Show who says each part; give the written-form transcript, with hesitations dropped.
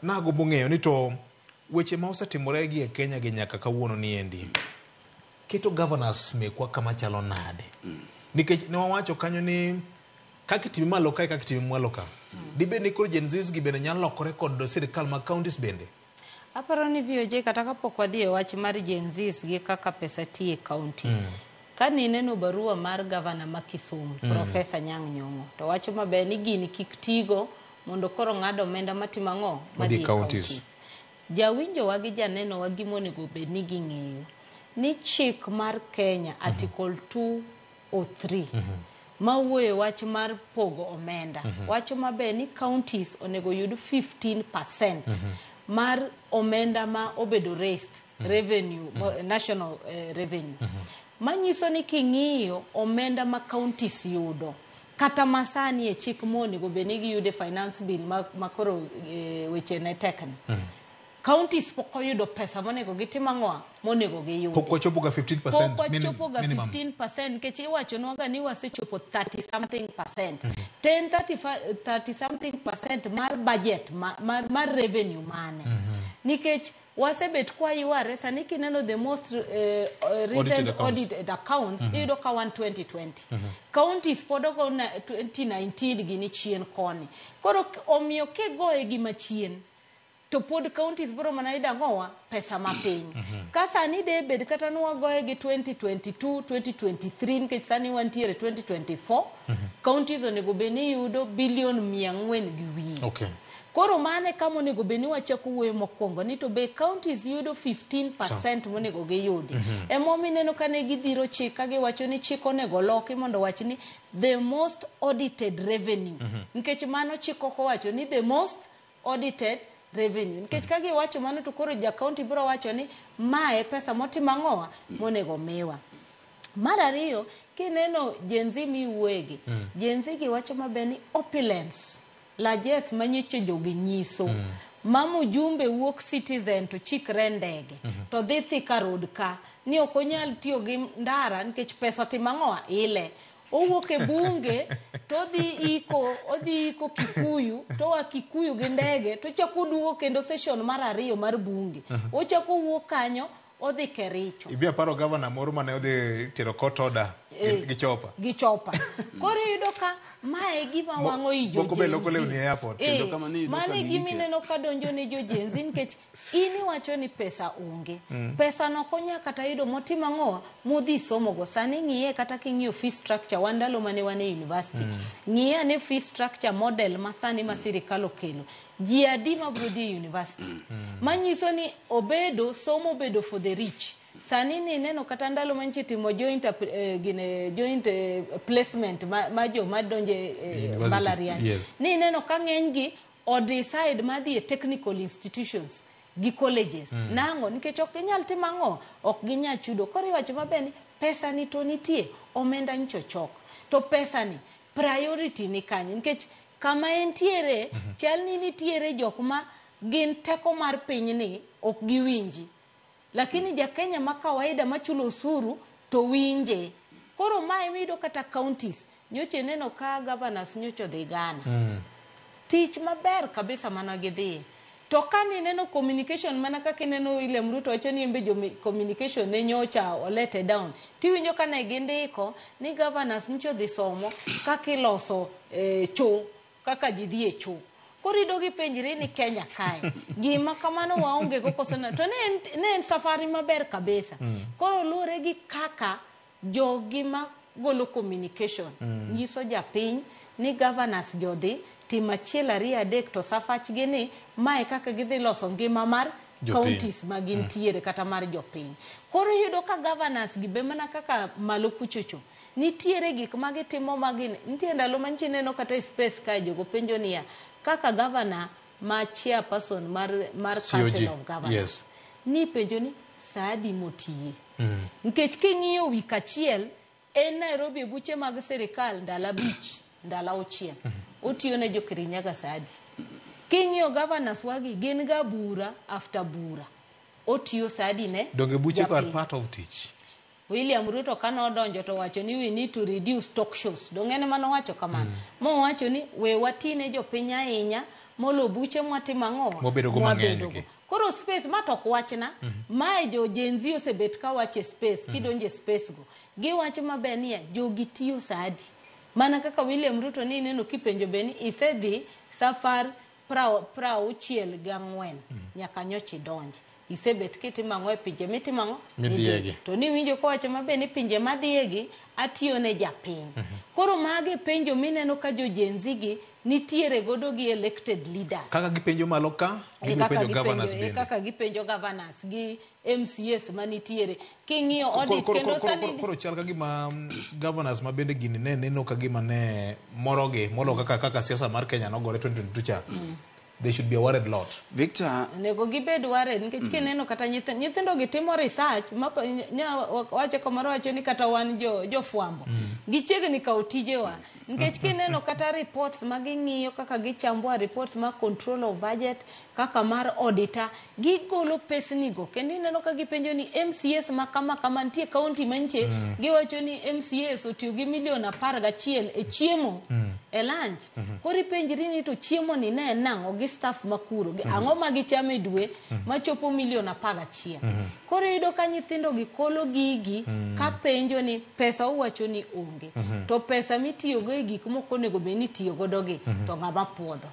Speaker 1: Nagombo ng'eyo ni to weche ma osetimore gi e Kenya gi nyaka kawuono ni endi keto governors mekwa kama chalo nade? Nikech ne wawacho kanyo ni kaka itime malo kae, kaka itime mwalo ka, dibed ni koro Gen Zs gi bende nyalo lokore kod sirikal mag counties bende?
Speaker 2: Aparo ni VOJ, kata kapok wadhi e wach mar Gen Zs gi kaka pesa tiyo e county. Ka nineno barua mar gavana ma Kisumu, Professor Anyang' Nyong'o, to wacho maber ni gini kik tigo mondo koro ng'ad omenda matimo ang'o?
Speaker 1: Madhi
Speaker 2: Madhi e
Speaker 1: counties.
Speaker 2: counties. Jawinjowa gi janenowa, gima onego bed ni ging'eyo ni chik mar Kenya, Article 203 mawuoyo e wach mar pogo omenda, wacho maber ni counties onego yud 15% mar omenda ma obedo raised revenue, national revenue, manyiso ni king'iyo omenda ma counties yudo kata masani e chik monego bed ni giyudo e finance bill ma koro weche ne tekni, counties pok oyudo pesa monego gitim ang'o, monego giyudi.
Speaker 1: Pok wachopo ga 15%
Speaker 2: Pok wachopo ga
Speaker 1: minimum.
Speaker 2: 15%, nikech iwachonwa ga ni wasechopo 30 something percent. 10 35, 30 something percent mar budget mar revenue mane, nikech wasebet kwayware. Sani kineno the most recent
Speaker 1: audited accounts.
Speaker 2: Audited accounts, iyudo ka wan 2020, counties pod ogo na 2019 gini chien koni. Koro omiyo kigoye gi machien to pod counties biro mana yudo ang'owa, pesa mapiny. Ka sani de bed kata nwagoye gi 2022 2023, nikech sani wantiere 2024, counties onego bed ni yudo bilion 400 gi wiye. Koro mano e kama onego bed ni wachako wuoyo mokwongo ni to be counties yudo 15% monego giyudi. Emomiyo ineno ka ne gidhiro chik ka giwacho ni chik onego loki mondo wach ni the most audited revenue, nikech mano chik ok owacho ni the most audited revenue, nikech ka giwacho mano to koro ja county biro wacho ni mae pesa motimo ang'owa monego miwa. Mar ariyo, kineno Gen Z miwuoyegi, Gen Z gi wacho maber ni opulence, largesse manyicho jogi nyiso ma mjumbe wuok Citizen to chikre ndege to dhi Thika Road ka ni ok onyal tiyo gi ndara nikech pesa otimo ang'owa ile. Owuok e bunge to odhi iko, odhi iko Kikuyu, to oa Kikuyu gi ndege to ochako oduogo kendo session mar ariyo mar bunge, ochako owuok kanyo odhi Kericho.
Speaker 1: Ibi aparo gavana moro mane odhi tero court order gi chopa.
Speaker 2: Gi chopa. Koro iyudo ka mae e gima wang'o i jo
Speaker 1: moko be loko
Speaker 2: Gen Z.
Speaker 1: lewni e airport.
Speaker 3: Kendo kama ni iyudo
Speaker 2: mano
Speaker 3: ka
Speaker 2: e gima
Speaker 3: gike.
Speaker 2: Ineno ka donjo ne jo Gen Z, nikech in iwacho ni pesa onge. Pesa no ok onya kata yudo motimo ang'o modhi somogo. Sani ng'iye kata king'iyo fee structure, wan ndalo mane wan e university, ng'iye ane fee structure model ma sani ma sirikal okelo, ji adi mabiro dhi e university? Manyiso ni obedo somo obedo for the rich. Sani ni neno kata ndalo manyiche timo joint gine, joint placement ma joma donje
Speaker 1: University,
Speaker 2: mbalariany, ni ineno ka ng'eny gi o decide madhi e technical institutions gi colleges. Nang'o? Nikech ok ginyal timo ang'o, ok ginyal chudo. Koro iwacho maber ni pesa ni to nitie omenda nyicho chok to pesa ni priority ni kanye? Nikech kama entiere chal ni nitiere jok ma gin teko mar pinyni ok giwinji, lakini jakenya ma kawaida machulo osuru to winje. Koro mae miyudo kata counties nyocha ineno ka governors nyocha odhi Ghana, tich maber kabisa mana gidhiye. To ka nineno communication, mana kaka ineno William Ruto wacho ni embe jo communication ne nyocha olete down, tiwinjo ka ne gindiko ni governors nyocha odhi somo kaka iloso cho, kaka ji dhi e cho. Koro iyudo gipenjri ni Kenya kae gima kamano waonge go koso to ne en safari maber kabisa. Koro luwore gi kaka jogi ma golo communication nyiso japiny ni governors jodhi timo achiel, ariyo, adek, to safachgi ni mae kaka gidhi loso ngima mar
Speaker 1: jopiny.
Speaker 2: Counties ma gintiere kata mar jopiny. Koro iyudo ka governors gi be mana kaka malo kuchocho nitiere gik ma gitimo ma gin nitie ndalo manyiche ineno kata e space kae jogo penjo niya kaka governor ma chairperson mar
Speaker 1: COG,
Speaker 2: council of governors ni penjo ni saa adi motiye, nikech king'iyo wik achiel en Nairobi e buche mag sirikal ndalo 5, ndalo 6 otiyo ne jo Kirinyaga saa adi? King'iyo governors wagi gin ga bura after bura, otiyo saa adi ne
Speaker 1: Donge buche go are
Speaker 2: japiny?
Speaker 1: part of tich.
Speaker 2: William Ruto kanodonjo to wacho ni we need to reduce talk shows. Dong' en ema nowacho kamano. Mowacho ni we watine jopiny ahinya molo buche mwatimo ang'owa.
Speaker 1: Mwabedogo mang'eny
Speaker 2: Mwabedogo.
Speaker 1: gi.
Speaker 2: Koro space ma to ok wachna. Mae jo Gen Z osebet ka wacho e space, kidonjo e space go. Giwacho maber niya, jogi tiyo saa adi? Mana kaka William Ruto ni ineno kipenjo be ni isedhi safar 64 nyaka nyocha idonji. Isebet kitimo ang'o e pinje mitimo ang'o?
Speaker 1: Midhiyegi.
Speaker 2: To niwinjo kowacho maber ni pinje madhiyegi atiyo ne japiny. Koro mage penjo mineno ka jo Gen Z gi nitiere godo gi elected leaders.
Speaker 1: Kaka gipenjo malo ka,
Speaker 2: E
Speaker 1: gibiro
Speaker 2: kaka
Speaker 1: penjo governors
Speaker 2: gipenjo, e
Speaker 1: bende.
Speaker 2: kaka gipenjo governors gi MCAs manitiere. King'iyo audit
Speaker 1: Koro,
Speaker 2: kendo sani
Speaker 1: koro chal ka gima governors ma bende gini ne neno ka gima ne morogi molo kaka siasa mar Kenya nogore 2022 cha. They should be a worried lot.
Speaker 3: Victor,
Speaker 2: onego gibed worried nikech kineno kata nyithindo gi timo research ma nya wacho kamoro wacho ni kata wan jo jofwambo gichiegni kawo tijewa nikech kineno kata reports ma ging'iyo kaka gichambua reports mar control of budget kaka mar auditor gigolo pesni go kendo ineno ka gipenjo ni MCAs ma kama kama nitie county manche giwacho ni MCAs otiyo gi milion 11 e chiemo e lunch. Koro ipenjri ni to chiemo ni ne en nang'o gi staff makuro gi ang'o ma gichamo e dwe machopo milion 11. Koro iyudo ka nyithindo gi kolo gigi ka penjo ni pesa uwacho ni onge to pesa mitiyogo e gik mok onego bed ni itiyo godo gi to ng'ama puodho.